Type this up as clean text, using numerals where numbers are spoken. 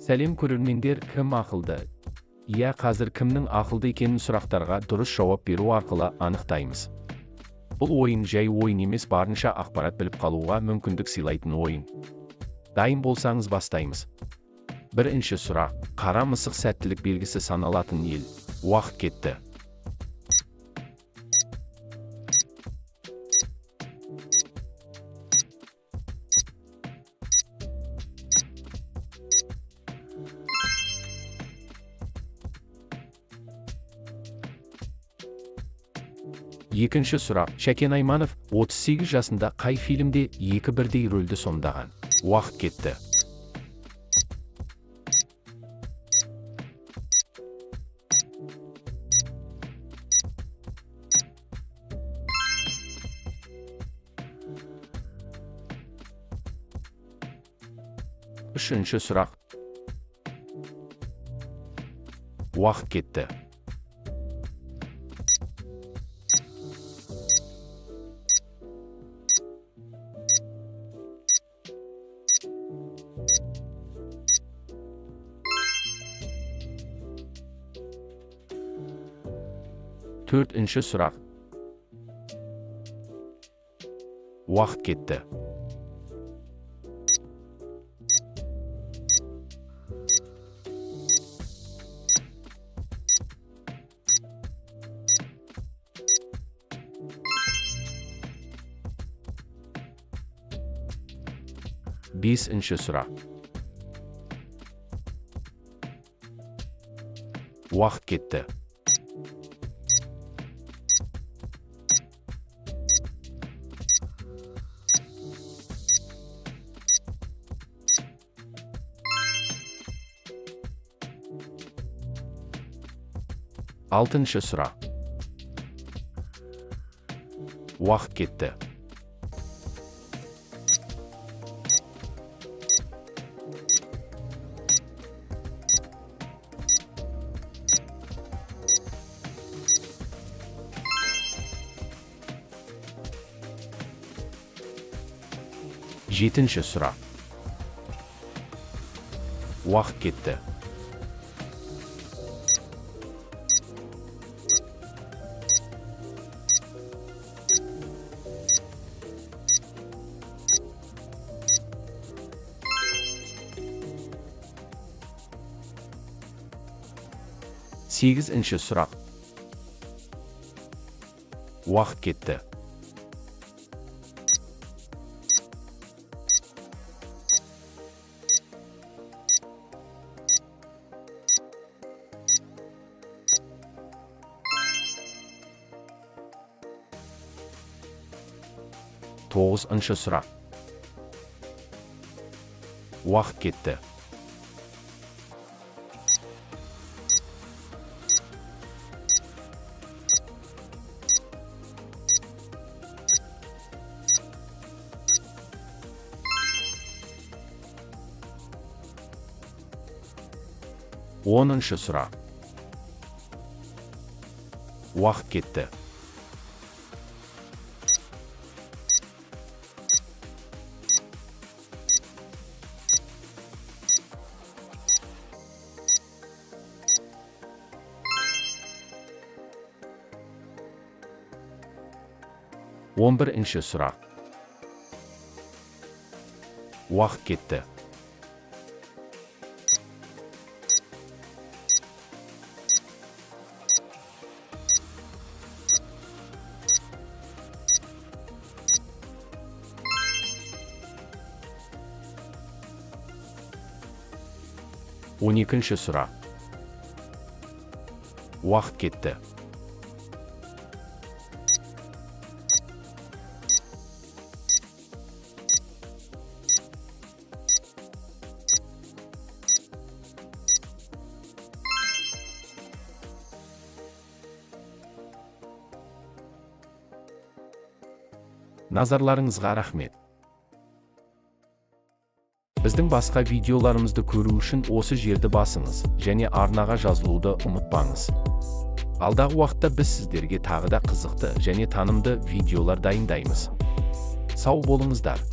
Сәлем көрермендер, кім ақылды? Иә, қазір кімнің ақылды екенін сұрақтарға дұрыс жауап беру арқылы анықтаймыз. Бұл ойын жай ойын емес, барынша ақпарат біліп қалуға мүмкіндік сыйлайтын ойын. Дайын болсаңыз бастаймыз. Бірінші сұрақ. Қара мысық сәттілік белгісі саналатын ел. Уақыт кетті. Екінші сұрақ. Шәкен Айманов 38 жасында қай фильмде екі бірдей рөлді сомдаған? Уақыт кетті. Үшінші сұрақ. Уақыт кетті. Төртінші сұрақ. Уақыт кетті. Бесінші сұрақ. Уақыт кетті. Алтыншы сұрақ. Уақыт кетті. Жетінші сұрақ. Уақыт кетті. Сегізінші сұрақ. Уақыт кетті. Тоғызыншы сұрақ. Уақыт кетті. Оныншы сұрақ. Уақыт кетті. 11-ші сұрақ. Уақыт кетті. 12-ші сұрақ. Уақыт кетті. Назарларыңызға рахмет. Біздің басқа видеоларымызды көру үшін осы жерді басыңыз және арнаға жазылуды ұмытпаңыз. Алдағы уақытта біз сіздерге тағы да қызықты және танымды видеолар дайындаймыз. Сау болыңыздар.